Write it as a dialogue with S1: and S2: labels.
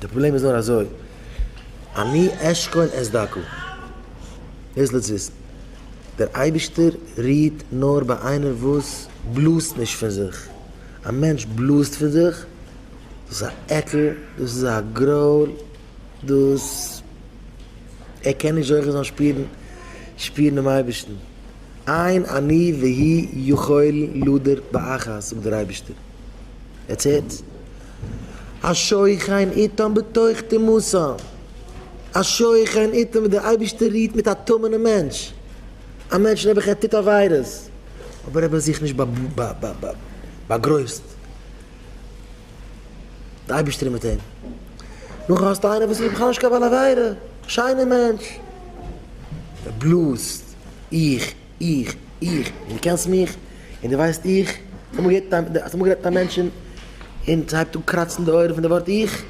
S1: די פראבלעם איז נאר אזוי, אני אשכון את דכא. דאס זאלסט וויסן. דער אייבערשטער רוהט נאר ביי איינער וואס בלאזט נישט פון זיך. א מענטש בלאזט פון זיך, דאס איז א עקל, דאס איז א גרויל, דאס ער קען נישט זוכה זיין שפירן שפירן דעם אייבערשטן. אין אני והוא יכול לדור באחת, זאגט דער אייבערשטער. עטס הערטס? השוכן איתם בתוך טומאתם, השוכן איתם ווען דער אייבערשטער רוהט מיט א טמא'נעם מענטש, א מענטש נעבעך ער טוט עבירות, אבער ער האט זיך נישט באגרויסט, דער אייבערשטער איז מיט אים. נאכדעם האסטו איינער וואס איז בכלל נישט קיין בעל עבירה, שיינער מענטש, ער בלאזט, איך, איך, איך, און דו קענסט מיך, און דו ווייסט איך, האסט אמאל געהערט, האסט אמאל גערעדט מיט א מענטש און ס'הייבט אן קראצן די אויערן פון די ווארט איך?